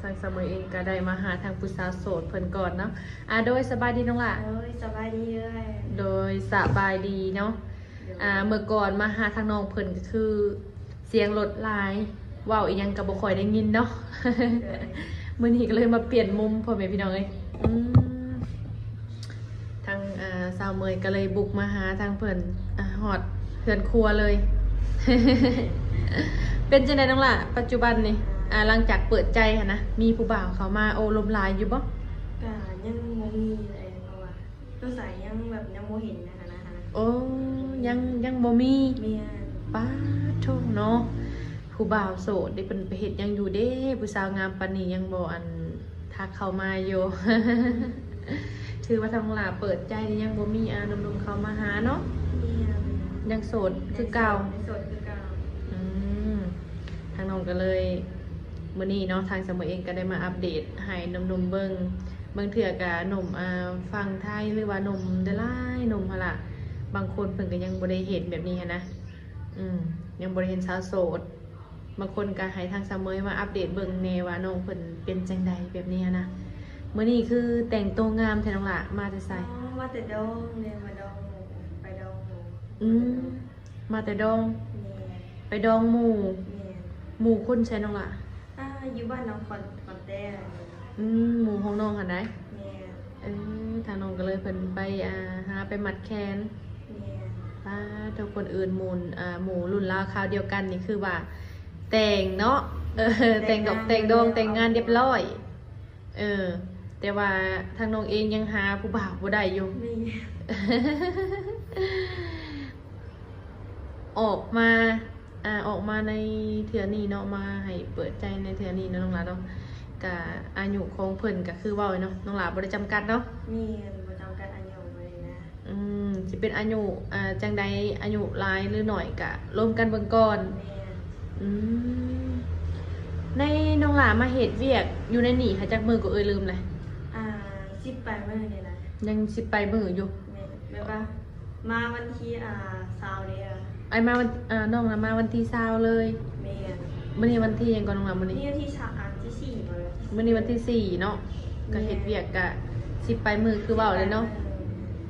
ທາງສາວເມຍເອງກໍໄດ້ມາຫາທາງຜູ້ສາວໂສດເພິ່ນກ່ອນເນາະ. ອາ ໂດຍ ສະບາຍດີນ້ອງຫຼ້າ. ໂດຍ ສະບາຍດີເອື້ອຍ. ໂດຍ ສະບາຍດີເນາະ. ໂດຍ ອາ ເມື່ອກ່ອນມາຫາທາງນ້ອງເພິ່ນກໍຄືສຽງລົດຫຼາຍ ເວົ້າອີ່ຫຍັງກໍບໍ່ຄ່ອຍໄດ້ຍິນເນາະ. ໂດຍ ມື້ນີ້ກໍເລີຍມາປ່ຽນມຸມ ພໍ່ແມ່ພີ່ນ້ອງເອີຍ. ອືມ ທາງ ເອີ ສາວເມຍກໍເລີຍບຸກມາຫາທາງເພິ່ນ ອາ ຮອດເຮືອນຄົວເລີຍ. ເປັນຈັ່ງໃດນ້ອງຫຼ້າ ປັດຈຸບັນນີ້ ອາ ຫຼັງຈາກເປີດໃຈຫັ້ນນະ ມີຜູ້ບ່າວເຂົ້າມາໂອ້ລົມຫຼາຍຢູ່ບໍ່? ກະຍັງບໍ່ມີເລີຍ ເພາະວ່າສົງໄສຍັງແບບຍັງບໍ່ເຫັນນະຫັ້ນນະ. ໂອ້ ຍັງ ຍັງບໍ່ມີ. ແມ່ນ. ປາດໂທ້ເນາະ ຜູ້ບ່າວໂສດເດ້ ເພິ່ນໄປເຮັດຫຍັງຢູ່ເດ້ ຜູ້ສາວງາມປານນີ້ ຍັງບໍ່ ອັນ ທັກເຂົ້າມາຢູ່. ຖືວ່າທາງນ້ອງຫຼ້າເປີດໃຈ ຍັງບໍ່ມີ ອາ ໜຸ່ມໆເຂົ້າມາຫາເນາະ. ແມ່ນ. ຍັງໂສດຄືເກົ່າ. ຍັງໂສດ ຍັງໂສດຄືເກົ່າ. ອືມ ທາງນ້ອງກໍເລີຍ ມື້ນີ້ເນາະ ທາງສາວເມຍເອງກໍໄດ້ມາອັບເດດໃຫ້ໜຸ່ມໆເບິ່ງ. ບາງເທື່ອກໍໜຸ່ມ ອາ ຝັ່ງໄທ ຫຼືວ່າໜຸ່ມຫຼາຍໆ ໜຸ່ມຫັ້ນລະ ບາງຄົນເພິ່ນກໍຍັງບໍ່ໄດ້ເຫັນແບບນີ້ຫັ້ນນະ. ອືມ ຍັງບໍ່ໄດ້ເຫັນສາວໂສດ. ບາງຄົນກໍໃຫ້ທາງສາວເມຍມາອັບເດດເບິ່ງແດ່ວ່ານ້ອງເພິ່ນເປັນຈັ່ງໃດແບບນີ້ຫັ້ນນະ. ມື້ນີ້ຄືແຕ່ງໂຕງາມແທ້ນ້ອງຫຼ້າ ມາແຕ່ໃສ? ອໍ ມາແຕ່ດອງເດ້ ມາດອງໝູ່ ໄປດອງໝູ່. ອືມ ມາແຕ່ດອງ. ແມ່ນ. ໄປດອງໝູ່. ແມ່ນ. ໝູ່ຄົນໃສນ້ອງຫຼ້າ? ອາ ຢູ່ບ້ານໜອງຂອນ ຂອນແຕ້. ອືມ ໝູ່ຂອງນ້ອງຫັ້ນໃດ? ແມ່ນ. ເອີ ທາງນ້ອງກໍເລີຍເພິ່ນໄປ ອາ ຫາໄປມັດແຂນ. ແມ່ນ. ປາດໂທ້ ຄົນອື່ນໝູ່ ອາ ໝູ່ລຸ້ນລາວຄາວດຽວກັນນີ້ຄືວ່າແຕ່ງເນາະ. ເອີ ແຕ່ງດອກແຕ່ງດອງ ແຕ່ງງານຮຽບຮ້ອຍ. ເອີ ແຕ່ວ່າທາງນ້ອງເອງຍັງຫາຜູ້ບ່າວບໍ່ໄດ້ຢູ່. ແມ່ນ. ອອກມາ ອາ ອອກມາໃນເທື່ອນີ້ເນາະ ມາໃຫ້ເປີດໃຈໃນເທື່ອນີ້ເນາະນ້ອງຫຼ້າເນາະ ກະອາຍຸຂອງເພິ່ນກະຄືເວົ້າເນາະ ນ້ອງຫຼ້າບໍ່ໄດ້ຈຳກັດເນາະ. ແມ່ນ ບໍ່ຈຳກັດອາຍຸເລີຍນະ. ອືມ ຊິເປັນອາຍຸ ອາ ຈັ່ງໃດ ອາຍຸຫຼາຍຫຼືໜ້ອຍກະລົມກັນເບິ່ງກ່ອນ. ແມ່ນ. ອືມ ໃນນ້ອງຫຼ້າມາເຮັດວຽກຢູ່ໃນນີ້ຫາຈັກມື້ກໍເອີຍ ລືມແຫຼະ. ອາ ສິບປາຍມື້ນີ້ນະ. ຍັງສິບປາຍມື້ຢູ່. ແມ່ນ ແບບວ່າ ມາວັນທີ ອາ ຊາວເດ້. ອ້າຍມາວັນ ອາ ນ້ອງນະມາວັນທີຊາວເລີຍ. ແມ່ນ. ມື້ນີ້ວັນທີຫຍັງກ່ອນນ້ອງລະ? ມື້ນີ້ ມື້ນີ້ວັນທີຊາວ ອາ ທີສີ່ບໍ? ມື້ນີ້ວັນທີສີ່ເນາະ. ແມ່ນ. ກະເຮັດວຽກກະສິບປາຍມື້ຄືເວົ້າເລີຍເນາະ. ສິບປາຍມື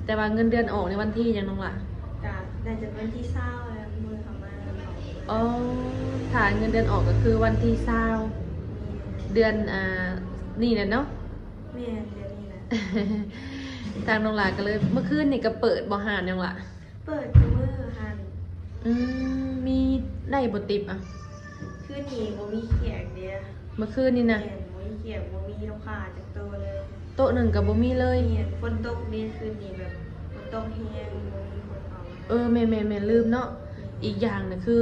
້. ແຕ່ວ່າເງິນເດືອນອອກໃນວັນທີຫຍັງນ້ອງລະ? ກະໜ້າຈະວັນທີຊາວແຫຼະ ມື້ເຮົາມາ. ອໍ ຖ້າເງິນເດືອນອອກກະຄືວັນທີຊາວ. ແມ່ນ. ເດືອນ ອາ ນີ້ແຫຼະເນາະ. ແມ່ນ ເດືອນນີ້ແຫຼະ. ທາງນ້ອງຫຼ້າກໍເລີຍ ເມື່ອຄືນນີ້ກໍເປີດບໍ່ຮ້ານນ້ອງຫຼ້າ? ເປີດທຸກມື້ຫັ້ນ. ອືມ ມີໄດ້ບໍ່ຕິບອະ? ຄືນນີ້ບໍ່ມີແຂກເດ້. ເມື່ອຄືນນີ້ນະ? ແມ່ນ ບໍ່ມີແຂກ ບໍ່ມີລູກຄ້າຈັກໂຕເລີຍ. ໂຕະໜຶ່ງກໍບໍ່ມີເລີຍ. ແມ່ນ ຝົນຕົກເດ້ ຄືນນີ້ແບບຝົນຕົກແຮງ ບໍ່ມີຄົນເຂົ້າມາ. ເອີ ແມ່ນໆໆ ລືມເນາະ. ແມ່ນ. ອີກຢ່າງນະ ຄື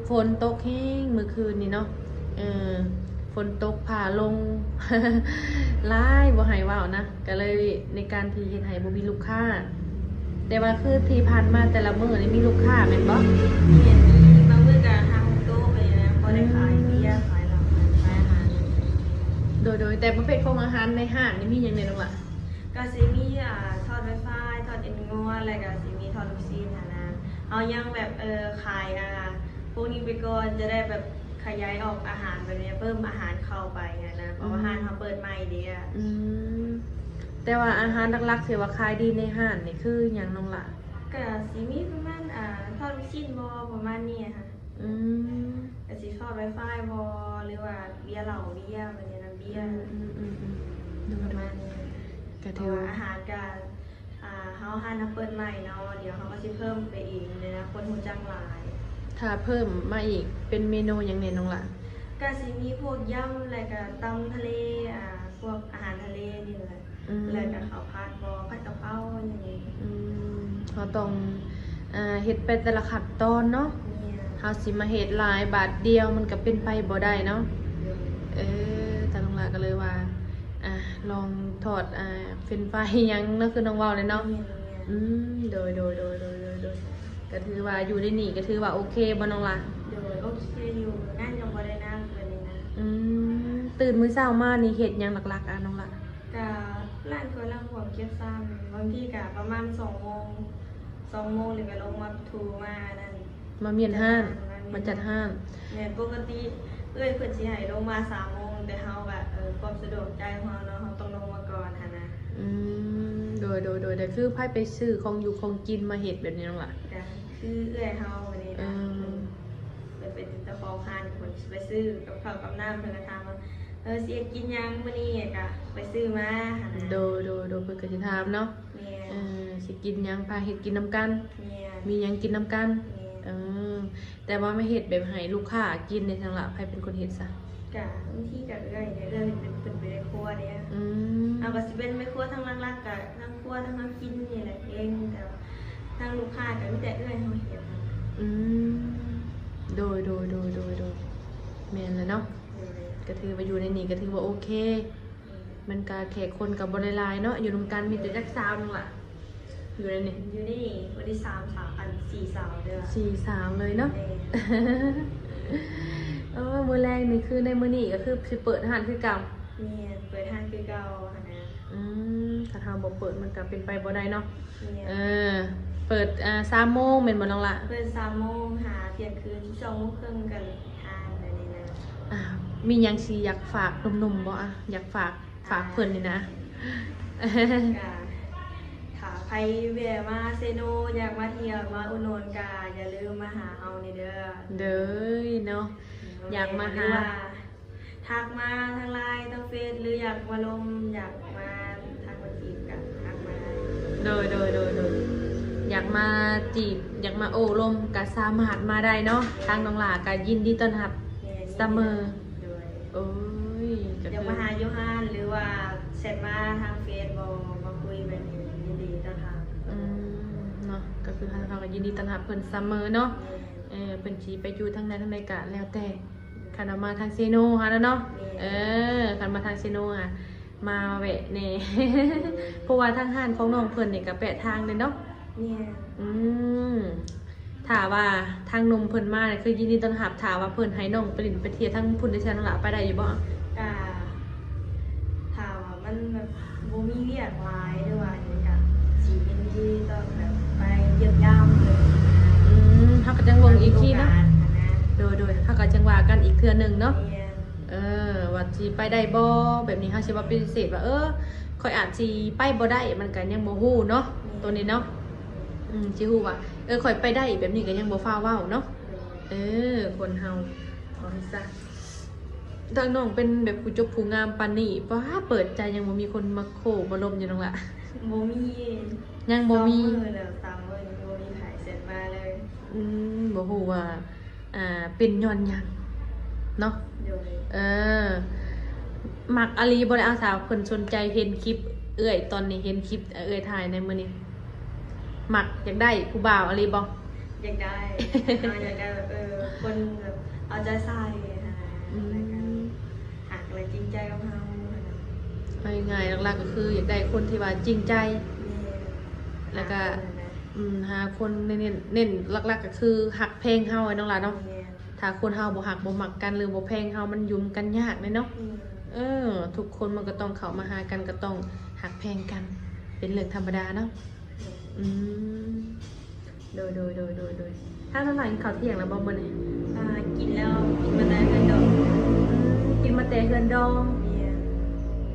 ຝົນຕົກແຮງເມື່ອຄືນນີ້ເນາະ. ເອີ ຝົນຕົກ ຟ້າລົງ ຫຼາຍບໍ່ໃຫ້ເວົ້ານະ ກໍເລີຍໃນການທີ່ເຮັດໃຫ້ບໍ່ມີລູກຄ້າ. ແຕ່ວ່າຄືທີ່ຜ່ານມາແຕ່ລະມື້ນີ້ມີລູກຄ້າແມ່ນບໍ່? ແມ່ນ ມີ ບາງມື້ກໍຫ້າຫົກໂຕະໄປນະ ພໍໄດ້ຂາຍເບຍ ອືມ ຂາຍເຫຼົ້າ ຂາຍອາຫານ. ໂດຍໆ ແຕ່ປະເພດຂອງອາຫານໃນຮ້ານນີ້ມີຫຍັງແດ່ນ້ອງຫຼ້າ? ກໍຊິມີ ອາ ທອດໄວຟາຍ ທອດເອັນງົວ ແລ້ວກໍຊິມີທອດລູກຊີ້ນຫັ້ນນະ. ເຮົາຍັງແບບ ເອີ ຂາຍ ອາ ພວກນີ້ໄປກ່ອນ ຈະໄດ້ແບບຂະຫຍາຍອອກອາຫານແບບນີ້ ເພີ່ມອາຫານເຂົ້າໄປຫັ້ນນະ ເພາະວ່າ ອືມ ຮ້ານເຮົາເປີດໃໝ່ເດ້. ອືມ ແຕ່ວ່າອາຫານຫຼັກໆ ທີ່ວ່າຂາຍດີໃນຮ້ານນີ້ຄືຫຍັງນ້ອງຫຼ້າ? ກະຊິມີປະມານ ອາ ທອດລູກຊີ້ນບໍ ປະມານນີ້ຫັ້ນ. ອືມ ກະຊິທອດໄວຟາຍບໍ ຫຼືວ່າເບຍເຫຼົ້າເບຍ ແບບນີ້ນະ ເບຍ. ອືມໆໆໆ ປະມານນີ້. ກະຖືວ່າ ເພາະວ່າອາຫານກະ ອ່າ ເຮົາຮ້ານເຮົາເປີດໃໝ່ເນາະ ດຽວເຮົາກໍຊິເພີ່ມໄປອີກ ໃນອະນາຄົດຮູ້ຈັກຫຼາຍ. ຖ້າເພີ່ມມາອີກເປັນເມນູຫຍັງແດ່ນ້ອງຫຼ້າ? ກະຊິມີພວກຢຳ ແລ້ວກະຕຳທະເລ ອ່າ ພວກອາຫານທະເລນີ້ແຫຼະ. ອືມ ແລ້ວກະເຂົ້າຜັດບໍ ຜັດກະເພົາຫຍັງນີ້. ອືມ ເຮົາຕ້ອງ ອ່າ ເຮັດໄປແຕ່ລະຂັ້ນຕອນເນາະ. ແມ່ນ. ເຮົາຊິມາເຮັດຫຼາຍບາດດຽວ ມັນກະເປັນໄປບໍ່ໄດ້ເນາະ. ໂດຍ. ເອີ ທາງນ້ອງຫຼ້າກໍເລີຍວ່າ ອ່າ ລອງທອດ ອ່າ ເຟຣນຟາຍຫຍັງເນາະ ຄືນ້ອງເວົ້າແຫຼະເນາະ. ແມ່ນໆ. ອືມ ໂດຍໆ ກໍຖືວ່າຢູ່ໃນນີ້ກໍຖືວ່າໂອເຄບໍ່ນ້ອງຫຼ້າ? ໂດຍ ໂອເຄຢູ່ ງານກໍບໍ່ໄດ້ໜັກປານໃດນະ. ອືມ ຕື່ນມື້ເຊົ້າມານີ້ເຮັດຫຍັງຫຼັກໆ ອະ ນ້ອງຫຼ້າ? ກະລ້າງຖ້ວຍລ້າງຫວມເກັບຊາມ ບາງທີກະປະມານສອງໂມງ ສອງໂມງນີ້ກະລົງມາຖູມາອັນນັ້ນ ມາມ້ຽນຮ້ານ ມາຈັດຮ້ານ. ແມ່ນ ປົກກະຕິເອື້ອຍເພິ່ນຊິໃຫ້ລົງມາສາມໂມງ ແຕ່ເຮົາກະ ເອີ ດວງໃຈຂອງເຮົາເນາະ ເຮົາຕ້ອງລົງມາກ່ອນຫັ້ນນະ. ອືມ ໂດຍ ໂດຍ ໂດຍ ແຕ່ຄືໃຜໄປຊື້ຂອງຢູ່ຂອງກິນມາເຮັດແບບນີ້ນ້ອງຫຼ້າ? ກະຄືເອື້ອຍເຮົາແບບນີ້ນະ. ອືມ ເພິ່ນເປັນເຈົ້າຂອງຮ້ານ ເພິ່ນຊິໄປຊື້ກັບເຂົ້າກັບນ້ຳ ເພິ່ນກະຖາມວ່າ ເອີ ຊິເຮັດກິນຫຍັງມື້ນີ້ ກະໄປຊື້ມາຫັ້ນນະ. ໂດຍ ໂດຍ ໂດຍ ເພິ່ນກະຊິຖາມເນາະ. ແມ່ນ ເອີ ຊິກິນຫຍັງ ພາເຮັດກິນນຳກັນ. ແມ່ນ ມີຫຍັງກິນນຳກັນ. ແມ່ນ ເອີ ແຕ່ວ່າມາເຮັດແບບໃຫ້ລູກຄ້າກິນນີ້ ທາງລະໃຜເປັນຄົນເຮັດຊະ? ກະບາງທີກະເອື້ອຍເດ້ ເອື້ອຍເປັນ ເປັນແມ່ຄົວເດ້. ອືມ ເຮົາກະຊິເປັນແມ່ຄົວທັງຫຼັກໆ ກະທັງຄົວທັງເຮົາກິນນີ້ແຫຼະເອງ ແຕ່ວ່າທາງລູກຄ້າກະມີແຕ່ເອື້ອຍເຮົາເຮັດ. ອືມ ໂດຍ ໂດຍ ໂດຍ ໂດຍ ໂດຍ ແມ່ນແຫຼະເນາະ. ໂດຍ ກະຖືວ່າຢູ່ໃນນີ້ກະຖືວ່າໂອເຄ. ແມ່ນ ມັນກະແຂກຄົນກະບໍ່ໄດ້ຫຼາຍເນາະ ຢູ່ນຳກັນມີແຕ່ຈັກສາວໜຶ່ງລະ ຢູ່ໃນນີ້? ຢູ່ໃນນີ້ ມື້ທີສາມ ສາມ ອັນ ສີ່ສາວເດີ ສີ່ສາວເລີຍເນາະ. ແມ່ນ ເອີ ມື້ແລງນີ້ຄືໃນມື້ນີ້ກະຄືຊິເປີດຮ້ານຄືເກົ່າ? ແມ່ນ ເປີດຮ້ານຄືເກົ່າຫັ້ນນະ. ອືມ ຄັນເຮົາບໍ່ເປີດມັນກະເປັນໄປບໍ່ໄດ້ເນາະ. ແມ່ນ ເອີ ເປີດ ອ່າ ສາມໂມງແມ່ນບໍ່ນ້ອງລະ? ເປີດສາມໂມງຫາທ່ຽງຄືນ ສອງໂມງເຄິ່ງກະປິດຮ້ານແບບນີ້ນະ. ອ່າ ມີຫຍັງຊິຢາກຝາກໜຸ່ມໆບໍ່? ອ່າ ຢາກຝາກ ຝາກເພິ່ນນີ້ນະ. ກະຖ້າໃຜແວ່ມາເຊໂນ ຢາກມາທ່ຽວມາອຸດໜູນ ກະຢ່າລືມມາຫາເຮົາແດ່ເດີ. ເດີເນາະ ຢາກມາຫາ ທັກມາທາງໄລນ໌ ທາງເຟສ ຫຼືຢາກມາລົມ ຢາກມາທັກມາຈີບກະທັກມາໄດ້. ໂດຍ ໂດຍ ໂດຍ ໂດຍ ຢາກມາຈີບ ຢາກມາໂອ້ລົມກະສາມາດມາໄດ້ເນາະ. ທາງນ້ອງຫຼ້າກະຍິນດີຕ້ອນຮັບສະເໝີ. ໂດຍ ໂອ້ຍ ຢາກມາຫາຢູ່ຮ້ານ ຫຼືວ່າແຊັດມາທາງເຟສບໍ ມາຄຸຍແບບນີ້ ຍິນດີຕ້ອນຮັບ. ອືມ ເນາະ ກະຄືທາງເຮົາກະຍິນດີຕ້ອນຮັບເພິ່ນສະເໝີເນາະ. ແມ່ນ ເອີ ເພິ່ນຊິໄປຢູ່ທາງໃດທາງໃດກະແລ້ວແຕ່ ຄັນວ່າມາທາງເຊໂນຫັ້ນນະເນາະ. ແມ່ນ ເອີ ຄັນມາທາງເຊໂນຫັ້ນ ມາແວະແດ່ ເພາະວ່າທາງຮ້ານຂອງນ້ອງເພິ່ນນີ້ກະແປະທາງເດ້ເນາະ. ແມ່ນ ອືມ ຖ້າວ່າທາງໜຸ່ມເພິ່ນມານີ້ຄືຍິນດີຕ້ອນຮັບ. ຖ້າວ່າເພິ່ນໃຫ້ນ້ອງໄປຫຼິ້ນໄປທ່ຽວທາງພຸ້ນໄດ້ຊັ້ນລະ ໄປໄດ້ຢູ່ບໍ່? ກະ ຖ້າວ່າມັນແບບບໍ່ມີວຽກຫຼາຍ ຫຼືວ່າຫຍັງກະຊິຍິນດີຕ້ອນແບບໄປຢ້ຽມຢາມເພິ່ນ. ອືມ ເຮົາກະຈັ່ງເບິ່ງອີກທີເນາະ. ໂດຍ ໂດຍ ເຮົາກະຈັ່ງວ່າກັນອີກເທື່ອໜຶ່ງເນາະ. ແມ່ນ ເອີ ວ່າຊິໄປໄດ້ບໍ່ ແບບນີ້ເຮົາຊິວ່າປະຕິເສດວ່າ ເອີ ຂ້ອຍອາດຊິໄປບໍ່ໄດ້ ມັນກະຍັງບໍ່ຮູ້ເນາະ. ແມ່ນ ໂຕນີ້ເນາະ ອືມ ຊິຮູ້ວ່າ ເອີ ຂ້ອຍໄປໄດ້ ແບບນີ້ກະຍັງບໍ່ຟ້າວເວົ້າເນາະ. ໂດຍ ເອີ ຄົນເຮົາ ເອົາໃຫ້ຊະ ທາງນ້ອງເປັນແບບຜູ້ຈົບຜູ້ງາມປານນີ້ ປາດ ເປີດໃຈຍັງບໍ່ມີຄົນມາໂອ້ມາລົມຢູ່ນ້ອງລະ? ບໍ່ມີ ຍັງບໍ່ມີ ສອງມື້ແລ້ວ ສາມມື້ຍັງບໍ່ມີໃຜແຊັດມາເລີຍ. ອືມ ບໍ່ຮູ້ວ່າ ອ່າ ເປັນຍ້ອນຫຍັງເນາະ. ໂດຍ ເອີ ມັກອີ່ຫຼີບໍ່ລະ ອາສາເພິ່ນສົນໃຈເຫັນຄລິບເອື້ອຍຕອນນີ້ ເຫັນຄລິບເອື້ອຍຖ່າຍໃນມື້ນີ້ ມັກ ຢາກໄດ້ຜູ້ບ່າວອີ່ຫຼີບໍ່? ຢາກໄດ້ ເຮົາຢາກໄດ້ແບບ ເອີ ຄົນແບບເອົາໃຈໃສ່ຫັ້ນນະ. ອືມ ແລ້ວກະຮັກ ແລະ ຈິງໃຈກັບເຮົາຫັ້ນນະ. ເອົາງ່າຍໆ ຫຼັກໆ ກະຄືຢາກໄດ້ຄົນທີ່ວ່າຈິງໃຈ. ແມ່ນ ແລ້ວກະ ຫາຄົນຫັ້ນນະ ອືມ ຫາຄົນເນັ້ນໆ ເນັ້ນຫຼັກໆ ກະຄືຮັກແພງເຮົາ ນ້ອງຫຼ້າເນາະ. ແມ່ນ ຖ້າຄົນເຮົາບໍ່ຮັກບໍ່ມັກກັນ ຫຼືບໍ່ແພງເຮົາ ມັນຢູ່ນຳກັນຍາກເດ້ເນາະ. ແມ່ນ ເອີ ທຸກຄົນມັນກະຕ້ອງເຂົ້າມາຫາກັນ ກະຕ້ອງຮັກແພງກັນ ເປັນເລື່ອງທຳມະດາເນາະ. ແມ່ນ ອືມ ໂດຍ ໂດຍ ໂດຍ ໂດຍ ໂດຍ ທາງນ້ອງຫຼ້າກິນເຂົ້າທ່ຽງແລ້ວບໍ່ມື້ນີ້? ອ່າ ກິນແລ້ວ ກິນມາແຕ່ເຮືອນດອງ. ອືມ ກິນມາແຕ່ເຮືອນດອງ. ແມ່ນ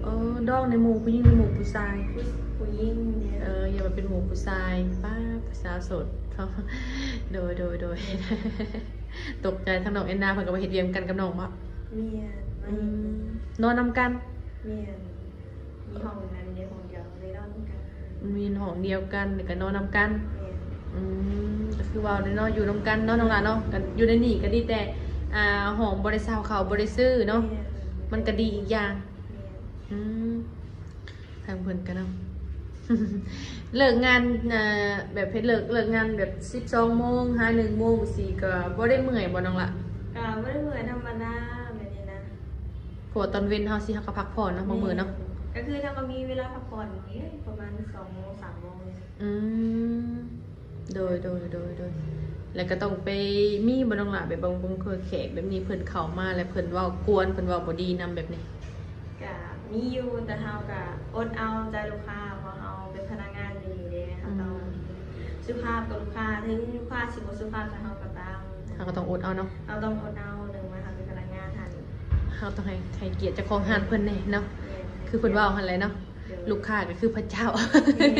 ເອີ ດອງໃນໝູ່ຜູ້ຍິງ ຫຼືໝູ່ຜູ້ຊາຍ? ຜູ້ ຜູ້ຍິງເດ້. ເອີ ຢ່າວ່າເປັນໝູ່ຜູ້ຊາຍ ປ້າ ຜູ້ສາວໂສດ. ໂດຍ ໂດຍ ໂດຍ ຕົກໃຈ ທາງນ້ອງແອນນາເພິ່ນກະມາເຮັດວຽກນຳກັນກັບນ້ອງບໍ? ແມ່ນ ອືມ ນອນນຳກັນ. ແມ່ນ ມີຫ້ອງນັ້ນເດ້ ຫ້ອງດຽວເລີຍ ນອນນຳກັນ. ມີຫ້ອງດຽວກັນ ແລ້ວກະນອນນຳກັນ. ແມ່ນ ອືມ ກະຄືເວົ້າແຫຼະເນາະ ຢູ່ນຳກັນເນາະ ນ້ອງຫຼ້າເນາະ. ກະຢູ່ໃນນີ້ກະດີແຕ່ ອ່າ ຫ້ອງບໍ່ໄດ້ເຊົ່າ ເຂົ້າບໍ່ໄດ້ຊື້ເນາະ. ແມ່ນ ມັນກະດີອີກຢ່າງ. ແມ່ນ ອືມ ທາງເພິ່ນກະເນາະ ເລີກງານ ອ່າ ແບບເຮັດເລີກ ເລີກງານແບບສິບສອງໂມງຫາໜຶ່ງໂມງຊີ້ ກະບໍ່ໄດ້ເມື່ອຍບໍ່ນ້ອງລະ? ກະບໍ່ໄດ້ເມື່ອຍ ທຳມະດາແບບນີ້ນະ. ເພາະວ່າຕອນເວັນເຮົາຊິ ເຮົາກະພັກຜ່ອນເນາະ ບາງມື້ເນາະ. ແມ່ນ ກະຄືເຮົາກະມີເວລາພັກຜ່ອນ ປະມານສອງໂມງ ສາມໂມງ. ອືມ ໂດຍ ໂດຍ ໂດຍ ໂດຍ ແລ້ວກະຕ້ອງໄປ ມີບໍ່ນ້ອງຫຼ້າ ແບບບາງ ບາງເທື່ອແຂກແບບນີ້ເພິ່ນເຂົ້າມາ ແລ້ວເພິ່ນເວົ້າກວນ ເພິ່ນເວົ້າບໍ່ດີນຳແບບນີ້? ກະມີຢູ່ ແຕ່ເຮົາກະອົດເອົາໃຈລູກຄ້າ ເພາະເຮົາເປັນພະນັກງານຢູ່ນີ້ເດ້ ເຮົາຕ້ອງ ອືມ ສຸພາບກັບລູກຄ້າ ເຖິງລູກຄ້າຊິບໍ່ສຸພາບກັບເຮົາກະຕາມ. ເຮົາກະຕ້ອງອົດເອົາເນາະ. ເຮົາຕ້ອງອົດເອົາ ເນື່ອງວ່າເຮົາເປັນພະນັກງານຫັ້ນ. ເຮົາຕ້ອງໃຫ້ ໃຫ້ກຽດເຈົ້າຂອງຮ້ານເພິ່ນແດ່ເນາະ ແມ່ນ ຄືເພິ່ນເວົ້າຫັ້ນແຫຼະເນາະ ໂດຍ ລູກຄ້າກໍຄືພະເຈົ້າ ແມ່ນ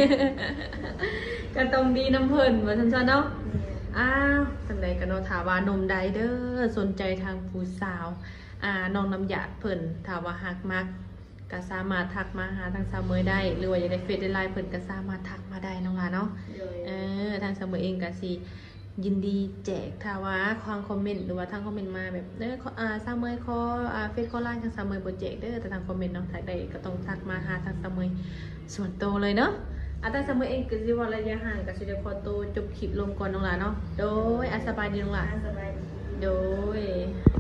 ກໍຕ້ອງດີນຳເພິ່ນ ວ່າຊັ້ນຊະເນາະ ແມ່ນ ອ້າວ ຈັ່ງໃດກໍເນາະ ຖ້າວ່າໜຸ່ມໃດເດີ ສົນໃຈທາງຜູ້ສາວ ອ່າ ນ້ອງນ້ຳຢາດເພິ່ນ ຖ້າວ່າຮັກມັກ ກໍສາມາດທັກມາຫາທາງສາວເໝີຍໄດ້ ຫຼືວ່າຢາກໄດ້ເຟສໄດ້ລາຍເພິ່ນ ກໍສາມາດທັກມາໄດ້ນ້ອງຫຼ້າເນາະ ໂດຍ ເອີ ທາງສາວເໝີຍເອງກໍຊິ ຍິນດີແຈກ ຖ້າວ່າທາງຄອມເມັນ ຫຼືວ່າທາງຄອມເມັນມາແບບ ເອີ ຂໍ ອ່າ ສາວເໝີຍ ຂໍ ອ່າ ເຟສ ຂໍລາຍ ທາງສາວເໝີຍບໍ່ແຈກເດີ ແຕ່ທາງຄອມເມັນເນາະ ຖ້າຢາກໄດ້ກໍຕ້ອງທັກມາຫາທາງສາວເໝີຍສ່ວນໂຕເລີຍເນາະ ອ່າ ທາງສາວເໝີຍເອງກໍຊິເວົ້າໄລຍະຫ່າງ ກໍຊິໄດ້ຂໍໂຕຈົບຄລິບລົງກ່ອນນ້ອງຫຼ້າເນາະ ໂດຍ ອ່າ ສະບາຍດີນ້ອງຫຼ້າ ອ່າ ສະບາຍດີ ໂດຍ.